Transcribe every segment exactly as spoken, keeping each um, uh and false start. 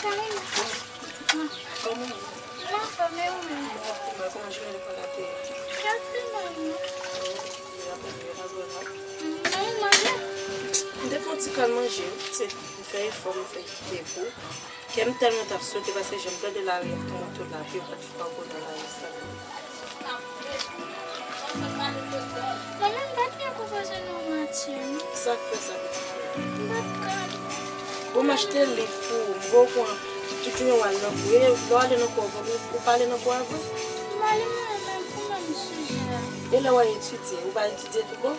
Karina. Kòman w ye? M anfòm, e ou menm? M anfòm, kòman jounen lekòl la te ye? L ap pi mal, non? Oh, li ap pi mal, vrèman. Non, manje. M te fè yon ti kal manje, wi, se, m fè efò, m fè ti debou. Kè m tèlman t ap sote paske jan m tande lari a tou, tou lari yo pa t fè ankò nan lari sa. Manman, m pa t gen pou poze nou manti, non. Sa k fè sa, pitit mwen? M pa t ka. Bon, m achte liv pou ou. M ba w pran tout jounen w al nan kou. E lè w ale nan kou, ou, ou pa ale nan kou avè m? M ale mwen menm pou menm sijè a. E lè w al etidye, ou pa etidye tou bon?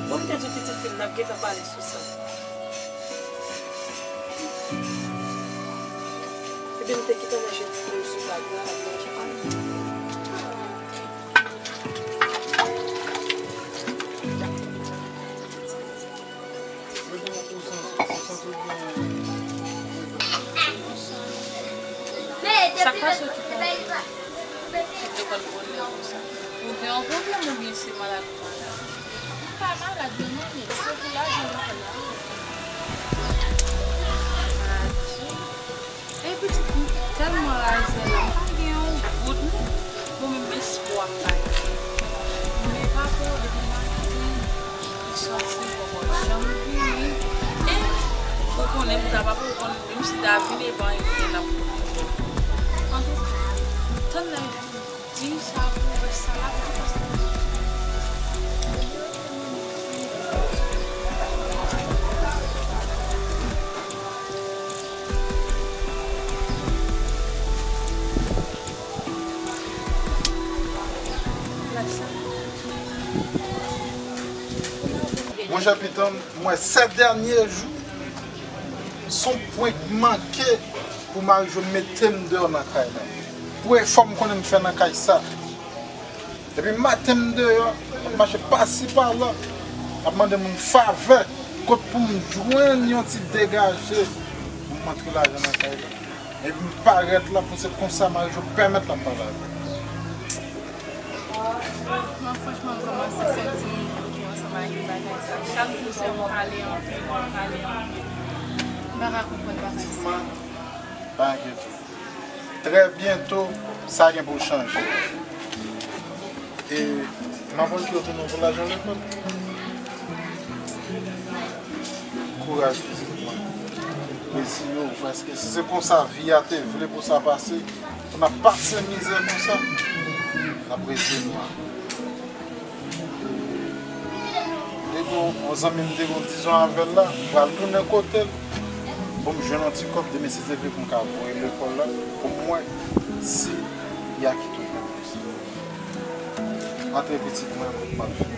Bon, m te di pitit fi m, n ap gentan pale sou sa. Ebyen, m te gentan manje pou sou tab la, ap manje. Sa k pase w ki fè w sot lekòl bonè konsa? Ou gen yon pwoblèm oubyen se malad ou malad? M pa malad non, manmi, se pou lajan lekòl la. Adje. E pitit, m tèlman raze la, m pa gen yon goud non. Bon, menm espwa m pa gen. Men papa w depi maten li sòti, li poko janm vini. E ou konnen pou ta papa w konn, menm si ta vini, e pa anyen l ap pote. Antouka, tann lè di sa pou rès sa la pou pase. Monchè Piton, m wè sèt dènye jou, s on pwen k manke pou Marijò mete m deyò nan kay la. Pou efò m konnen m fè nan kay sa. Depi maten m deyò, m ap mache pasi pala, m ap mande moun favè, kot pou m jwenn yon ti degaje pou m antre lajan nan kay la. Epi m parèt la pou se konsa Marijò pèmèt l ap pale avè m. Mwen, franchman, m kòmanse santi m bloke ansanm ak bagay sa. Chak jou, se yon pale anpil, yon pale anpil. M pa ka konprann bagay sa. Pa enkyete w. Trè byento, sa gen pou l chanje. E m ap antre w tounen pou lajan lekòl. Kouraj, pitit mwen. Resi yo, paske si se konsa vi a te vle pou sa pase, pou n ap pase mizè konsa, n ap rete nwa. Depi yon zanmi m te gen yon dizon avè l la, m pral tounen kote l. Pou m jwenn yon ti kòb demen si Dye vle pou m ka voye l lekòl la, pou m wè si y a kite w pou mwen. Antre pitit mwen, m ap fini.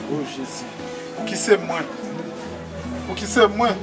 O Jezi, pouki se mwen? Pouki se mwen?